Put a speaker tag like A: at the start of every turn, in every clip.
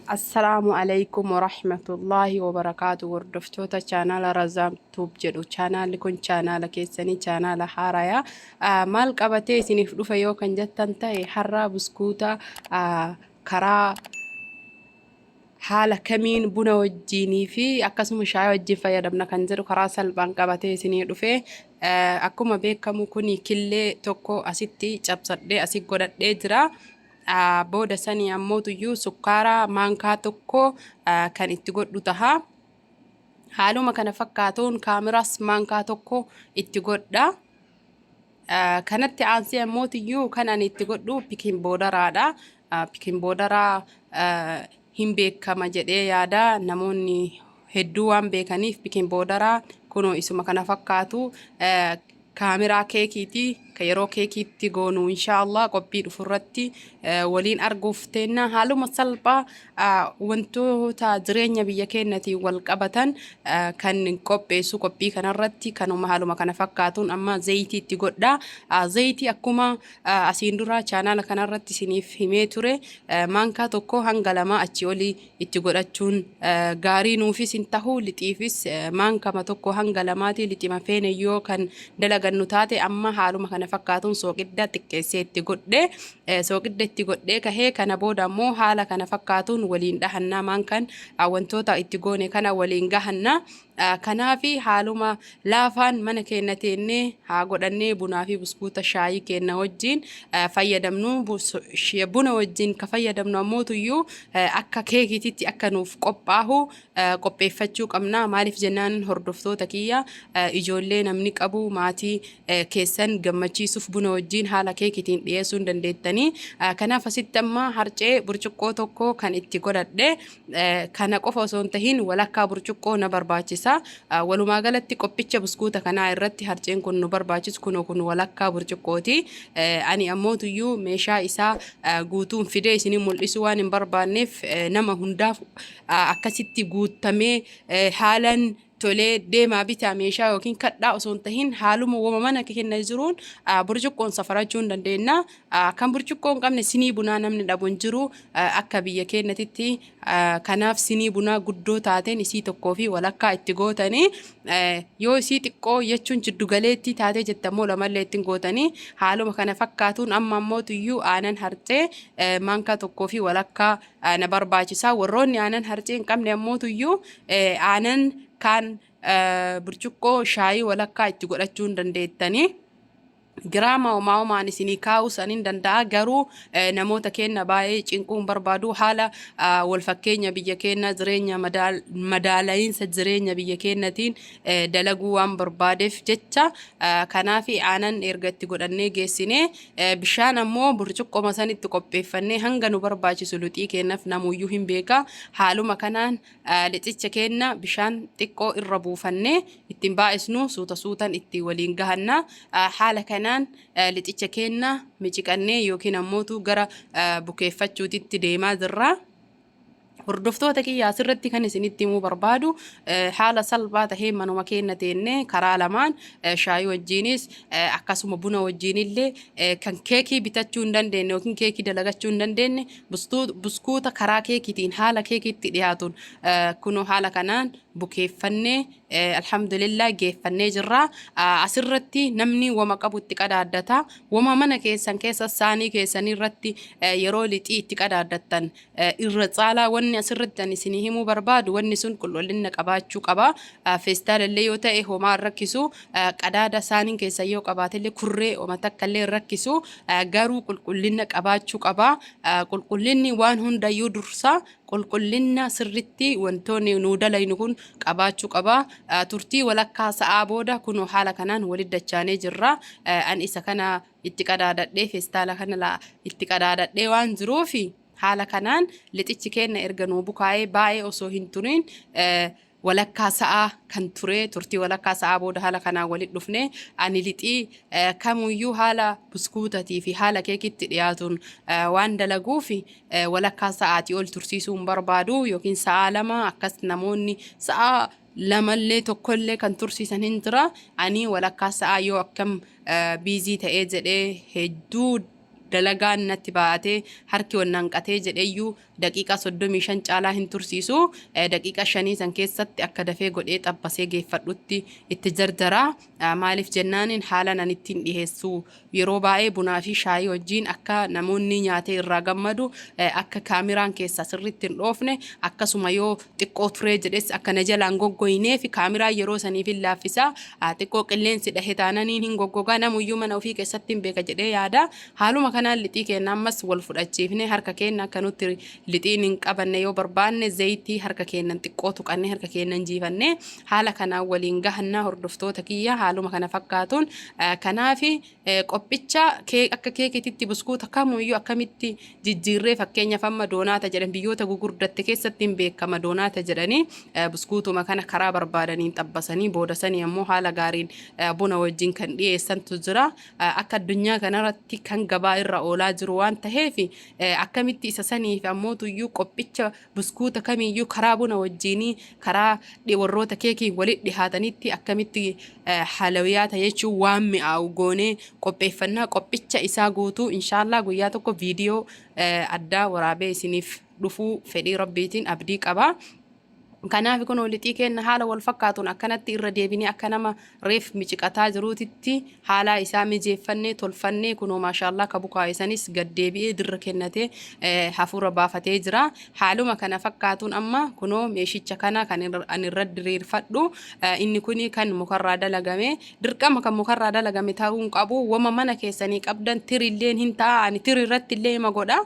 A: Assalaamu alaikum warahmatullaahi wabarakaatu. Hordoftoota chaanaala Razaam Tuub jedhu, chaanaalli kun chaanaala keessanii, chaanaala haarayaa maal qabatee isiniif dhufe yoo kan jettan ta'e, har'aa buskuuta karaa haala kamiin buna wajjiinii fi akkasuma shaayii wajjin fayyadamna kan jedhu karaa salphaan qabatee isinii dhufe. Akkuma beekamu kun killee tokko asitti cabsadhee asi godhadhee jira. Booda sanii ammootuyyuu sukkaara maankaa tokko kan itti godhu taha. Haaluma kana fakkaatuun kaamiraas maankaa tokko itti godha. Kanatti aansee ammootuyyuu kan ani itti godhu pikin boodaraadha. Pikin boodaraa hin beekama jedhee yaada, namoonni hedduu waan beekaniif. Pikin boodaraa kunoo isuma kana fakkaatu kaamiraa keekiiti, ka yeroo keekiitti goonu inshaallah qophii dhufurratti waliin arguuf teenna. Haaluma salphaa wantoota jireenya biyya keenyatiin wal qabatan kan qopheessu qophii kanarratti kanuma. Haaluma kana fakkaatuun amma zayitii itti godha. Zayitii akkuma asiin dura chaanaala kanarratti isiniif himee ture, maankaa 1 hanga 2 achi olii itti godhachuun gaarii nuufis hin tahu, lixiifis maankama 1 hanga 2ti lixima feene yoo kan dalagannu taate. Amma haaluma kana fakkaatuun sooqidda xiqqeessee itti godhe, sooqidda itti godhee kahee. Kana booda ammoo haala kana fakkaatuun waliin dhahannaa, maankan wantoota itti goone kana waliin gahannaa. Kanaafi haaluma laafaan mana keenya teennee haa godhannee bunaa fi buskuuta shaayii keenya wajjin fayyadamnu. Buna wajjin ka fayyadamnu ammootuyyuu akka keekiititti akka nuuf qophaahu qopheeffachuu qabna. Maaliif jennaan, hordoftoota kiyya, ijoollee namni qabu maatii keessan gammachiisuuf buna wajjin haala keekiitiin dhiyeessuu hin dandeettanii. Kanaaf asitti amma harcee burcuqqoo tokko kan itti godhadhe, kana qofa osoo hin tahin walakkaa burcuqqoo na barbaachisa. Walumaa galatti qophicha buskuuta kanaa irratti harceen kun nu barbaachisu kunoo kun walakkaa burcuqqooti. Ani ammootuyyuu meeshaa isaa guutuun fidee isinii mul'isuu waan hin barbaanneef, nama hundaaf akkasitti guuttamee haalan tolee deemaa bitaa meeshaa yookiin kadhaa osoo hin tahin, haaluma wama mana keenya jiruun burcuqqoon safarachuu hin dandeenya. Kan burcuqqoo hin qabne sinii bunaa namni dhabu hin jiru akka biyya keenyatitti. Kanaaf sinii bunaa guddoo taateen isii tokkoo fi walakkaa itti gootanii, yoo isii xiqqoo jechuun jiddu galeettii taatee jettammoo lamallee ittiin gootanii. Haaluma kana fakkaatuun amma ammoo tuyyuu aanan harcee maankaa tokkoo fi walakkaa na barbaachisa. Warroonni aanan harcee hin qabne ammoo tuyyuu aanan kaan burcuqqoo shaayii walakkaa itti godhachuu hin dandeettanii. Giraama homaa homaan isinii kaa'uu sanin danda'a, garuu namoota keenya baay'ee cinquu hin barbaadu. Haala wal fakkeenya biyya keenya, jireenya madaala'iinsa jireenya biyya keenyatiin dalaguu waan barbaadeef jecha. Kanaaf aanan erga itti godhannee geessinee, bishaan ammoo burcuqqoma sanitti qopheeffannee hanga nu barbaachisu lixii keenyaaf namuyyuu hin beeka. Haaluma kanaan lixicha keenya bishaan xiqqoo irra buufannee ittiin baay'isnu, suuta suutan itti waliin gahanna. Haala kanaan lixicha keenya miciqannee yookiin ammootu gara bukeeffachuutitti deemaa jirra. Hordoftoota kiyya, asirratti kan isinitti himuu barbaadu, haala salphaa tahee manuma keenya teennee karaa lamaan shaayii wajjiinis akkasuma buna wajjiinillee, kan keekii bitachuu hin dandeenye yookiin keekii dalagachuu hin dandeenye, buskuuta karaa keekiitiin haala keekiitti dhiyaatuun kunoo haala kanaan bukeeffannee, alhamdulillah, geeffannee jirra. Asirratti namni wama qabu itti qadaaddata. Wama mana keessan keessa saanii keessanii irratti yeroo lixii itti qadaaddattan, irra caalaa wanni asirratti ani isinii himuu barbaadu, wanni sun qulqullina qabaachuu qaba. Feestaalallee yoo ta'e homaa hin rakkisu. Qadaada saaniin keessa yoo qabaatellee, kurree homa takka illee hin rakkisu. Garuu qulqullina qabaachuu qaba. Qulqullinni waan hundayyuu dursa. Qulqullina sirritti wantoonni nuu dalaynu kun qabaachuu qaba. Turtii walakkaa sa'aa booda kunoo haala kanaan walitti dachaanee jirra. Ani isa kana itti qadaadadhee, feestaala kana itti qadaadadhee waan jiruufi, haala kanaan lixichi keenya erga nuu bukaa'ee baay'ee osoo hin turin, walakkaa sa'aa kan ture, turtii walakkaa sa'aa booda haala kanaan walitti dhufne. Ani lixii kamuyyuu haala buskuutatii fi haala keekitti dhiyaatuun waan dalaguuf walakkaa sa'aatii ol tursiisuu hin barbaadu, yookiin sa'aa 2 akkas. Namoonni sa'aa lamallee tokkollee kan tursiisan hin jira. Ani walakkaa sa'aa yoo akkam busy ta'ee jedhee hedduu Dalagaan natti baay'atee harki wal nanqatee jedheyyuu daqiiqaa 35 caalaa hin tursiisu. Daqiiqaa shanii san keessatti akka dafee godhee xabbasee geeffadhutti itti jarjara. Maaliif jennaaniin haalan ani ittiin dhiheessu yeroo baay'ee bunaa fi shaayii wajjiin akka namoonni nyaatee irraa gammadu, akka kaamiraan keessaa sirriitti hin dhoofne, akkasuma yoo xiqqoo turee jedhes akka na jalaan goggoyneef kaamiraan yeroo saniif hin laaffisa. Xiqqoo qilleensi dhahe taananiin hin goggoga. Namuyyuu mana ofii keessatti hin beeka jedhee yaada. Haaluma kanaan lixii keenna ammas wal fudhachiifnee, harka keenna akka nutti lixiin hin qabanne yoo barbaanne zayitii harka keennan xiqqoo tuqannee harka keennan jiifannee haala kanaan waliin gahanna, hordoftoota kiyya, haaluma kana fakkaatuun. Kanaaf qophicha akka keekiititti buskuuta kamuyyuu akkamitti jijjiirree, fakkeenyaaf amma doonaata jedhan, biyyoota gugurdatte keessatti hin beekama doonaata jedhanii, buskuutuma kana karaa barbaadaniin xabbasanii booda sanii ammoo haala gaariin buna wajjin kan dhiyeessantu jira. Akka addunyaa kanarratti kan gabaa irra oolaa jiru waan taheef, akkamitti isa saniif ammoo tuyyuu qophicha buskuuta kamiyyuu karaa buna wajjiinii, karaa warroota keekii walitti dhihaatanitti akkamitti halawiyaata jechuun waan mi'aawu goonee qopheeffannaa, qophicha isaa guutuu inshaallah guyyaa tokko viidiyoo addaa waraabee isiniif dhufuu fedhii Rabbiitiin abdii qaba. Kanaaf kun lixii keenna haala wal fakkaatuun akkanatti irra deebinee akka nama reef miciqataa jiruutitti haala isaa mijeeffannee tolfannee, kunoo maashaallaa ka bukaa'e sanis gad deebi'ee dirra kennatee hafuura baafatee jira. Haaluma kana fakkaatuun amma kunoo meeshicha kana kan ani irra diriirfadhu, inni kuni kan mukarraa dalagame, dirqama kan mukarraa dalagame ta'uu hin qabu. Wama mana keessanii qabdan tirilleen hin ta'a. Ani tiri irratti illee hima godha.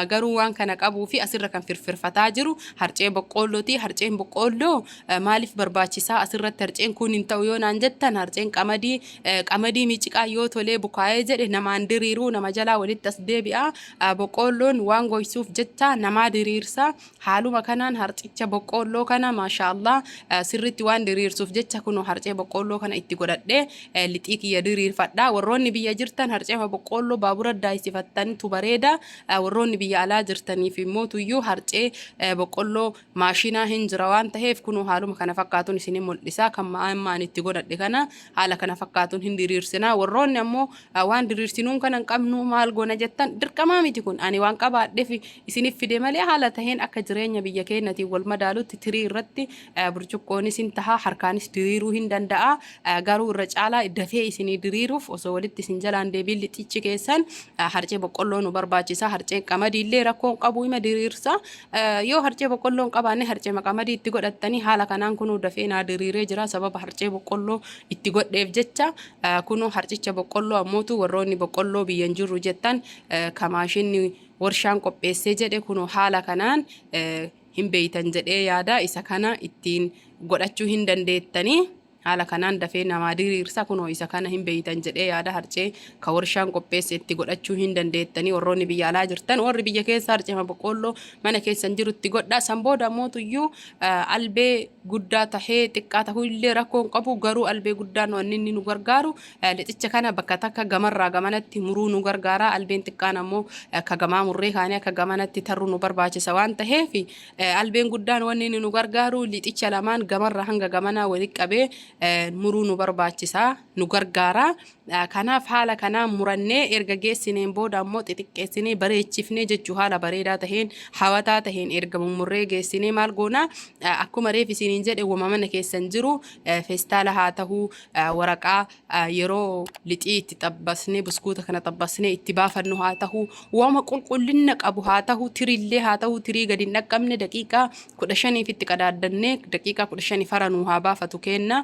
A: Garuu waan kana qabuu fi asirra kan firfirfataa jiru harcee boqqoollooti. Harceen boqqoolloo maaliif barbaachisaa, asirratti harceen kun hin ta'u yoo naan jettan, harceen qamadii miciqaa yoo tolee bukaa'ee jedhe namaan diriiruu, nama jalaa walitti as deebi'a. Boqqoolloon waan goysuuf jecha namaa diriirsa. Haaluma kanaan harcicha boqqoolloo kana maashaallah sirriitti waan diriirsuuf jecha kunoo harcee boqqoolloo kana itti godhadhee lixii kiyya diriirfadha. Warroonni biyya jirtan harcee boqqoolloo baabura daayisifattantu bareeda. Warroonni biyya alaa jirtaniif immoo tuyyuu harcee boqqolloo maashinaa hin jira waan ta'eef, kunoo haaluma kana fakkaatuun isin mul'isa. Kan ma'aan itti godhadhe kana haala kana fakkaatuun hin diriirsina. Warroonni ammoo waan diriirsinuun kana hin qabnu maal goona jettan, dirqamaa miti. Kun ani waan qabaadheef isiniif fide malee, haala taheen akka jireenya biyya keenyatiin wal madaalutti tirii irratti burcuqqoonis hin taha, harkaanis diriiruu hin danda'a. Garuu irra caalaa dafee isinii diriiruuf, osoo walitti isin jalaan deebiin lixichi keessan, harcee boqqolloo nu barbaachisa. Harceen qamadii illee rakkoo hin qabu, hima diriirsa. Yoo harcee boqqolloo hin qabaanne harcee qamadii itti godhattanii, haala kanaan kunuu dafee naa diriiree jira sababa harcee boqqolloo itti godheef jecha. Kunuu harcicha boqqolloo ammootu warroonni boqqolloo biyya hin jirru jettan, kamaashinni warshaan qopheessee jedhe kunuu haala kanaan hin beeytan jedhee yaada, isa kana ittiin godhachuu hin dandeettanii. Haala kanaan dafee namaa diriirsa. Kunoo isa kana hin beeytan jedhee yaada, harcee ka warshaan qopheesse itti godhachuu hin dandeettanii warroonni biyya alaa jirtan. Warri biyya keessa harceema boqqoolloo mana keessan jiru itti godhaa. San booda mootuyyuu albee guddaa tahee xiqqaa tahuu illee rakkoo hin qabu. Garuu albee guddaan wanni inni nu gargaaru lixicha kana bakka takka gamarraa gamanatti muruu nu gargaara. Albeen xiqqaan ammoo akka gamaa murree kaanee akka gamanatti tarruu nu barbaachisa waan taheef, albeen guddaan wanni inni nu gargaaru lixicha lamaan gamarraa hanga gamanaa walitti qabee muruu nu barbaachisa, nu gargaara. Kanaaf haala kanaan murannee erga geessineen booda ammoo xixiqqeessinee bareechifnee jechuu, haala bareedaa taheen, hawataa taheen erga mummurree geessinee maal goona? Akkuma reef isiniin jedhe, wama mana keessan jiru, feestaala haa tahuu, waraqaa yeroo lixii itti xabbasnee, buskuuta kana xabbasnee itti baafannu haa tahuu, wama qulqullina qabu haa tahuu, tiriillee haa tahuu, tirii gadi hin dhaqqabne daqiiqaa 15f itti qadaaddannee daqiiqaa 15 fara nuu haa baafatu kenna.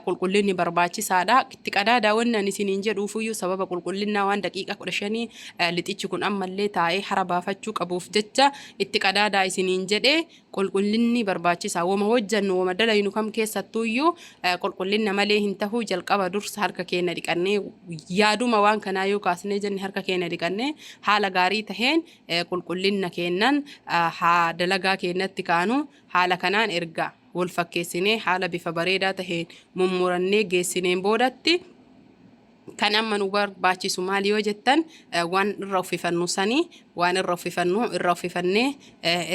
A: Qulqullinni barbaachisaadha. Itti qadaadaa wanni ani isiniin jedhuufuyyuu sababa qulqullinnaa waan daqiiqaa 15 lixichi kun ammallee taa'ee hara baafachuu qabuuf jecha itti qadaadaa isiniin jedhe. Qulqullinni barbaachisaa. Wama hojjannu, wama dalaynu kam keessattuuyyuu qulqullinna malee hin tahu. Jalqaba dursa harka keenya dhiqannee, yaaduma waan kanaa yoo kaasnee jenne, harka keenya dhiqannee haala gaarii taheen qulqullinna keennan haa dalagaa keenyatti kaanu. Haala kanaan erga wal fakkeessinee haala bifa bareedaa taheen mummurannee geessineen boodatti, kan amma nu barbaachisu maal yoo jettan, waan irra uffifannu sanii Waan irra uffifannu irra uffifannee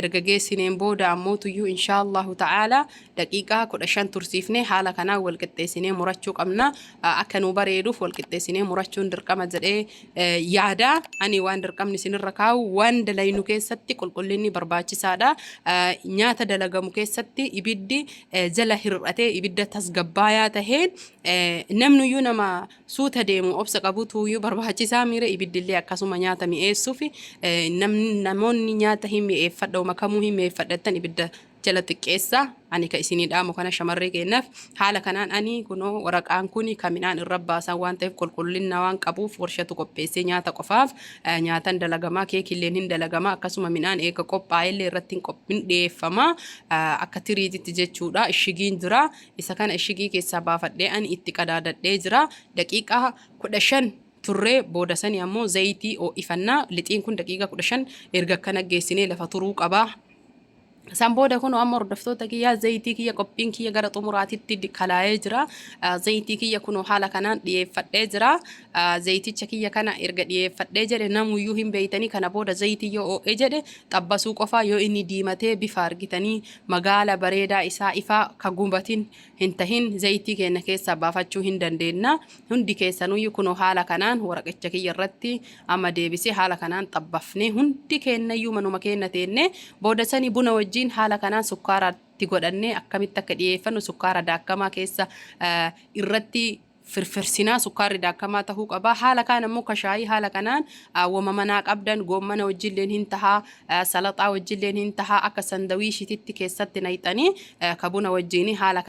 A: erga geessineen booda ammoo tuyyuu inshaa Allahu ta'ala daqiiqaa 15 tursiifnee haala kanaan wal qixxeessinee murachuu qabna. Akka nu bareeduuf wal qixxeessinee murachuun dirqama jedhee yaada. Ani waan dirqamni isinirra kaa'u waan dalaynu keessatti qulqullinni barbaachisaadha. Nyaata dalagamu keessatti ibiddi jala hir'atee ibidda tasgabbaayaa taheen namnuyyuu nama suuta deemu obsa qabutuuyyuu barbaachisaa miira ibiddillee akkasuma nyaata mi'eessuuf namoonni nyaata hin mi'eeffadha uma kamuu hin mi'eeffadhattan ibidda jala xiqqeessa. Ani ka isinii dhaamu kana shamarree keenyaaf haala kanaan ani kunoo waraqaan kun kan midhaan irra baasan waan ta'eef qulqullina waan qabuuf warshatu qopheessee nyaata qofaaf nyaatan dalagamaa, keekilleen hin dalagamaa, akkasuma midhaan eega qophaa'ellee irratti hin dhiyeeffama akka tiriititti jechuudha. Ishigiin jira. Isa kana ishigii keessaa baafadhee ani itti qadaadadhee jira. Daqiiqaa 15 turree booda sani ammoo zayitii ho'ifannaa. Lixiin kun daqiiqaa 15 erga akkana geessinee lafa turuu qaba. San booda kun amma hordoftoota kiyyaa zayitii kiyya qophiin kiyya gara xumuraatitti kalaa'ee jira. Zayitii kiyya kun haala kanaan dhiyeeffadhee jira. Zayiticha kiyya kana erga dhiyeeffadhee jedhe namuyyuu hin beeytanii kana booda zayitii yoo ho'e jedhe xabbasuu qofaa yoo inni diimatee bifa argitanii magaala bareedaa isaa ifaa ka gubatin hin tahin zayitii keenya keessaa baafachuu hin dandeenna. Hundi keessanuyyuu kunoo haala kanaan waraqicha kiyya irratti amma deebisee haala kanaan xabbafnee hundi keennayyuu manuma keenna teennee booda sanii buna wajjiin haala kanaan sukkaara itti godhannee akkamitti akka dhiyeeffannu sukkaara daakkamaa keessa irratti firfirsinaa sukkaarri daakamaa tahuu qaba. Haala kaan ammoo ka shaayii haala kanaan wama manaa qabdan goommana wajjilleen hin tahaa, salaxaa wajjilleen hin tahaa akka sandawiishititti keessatti nayxanii ka buna wajjiin haala.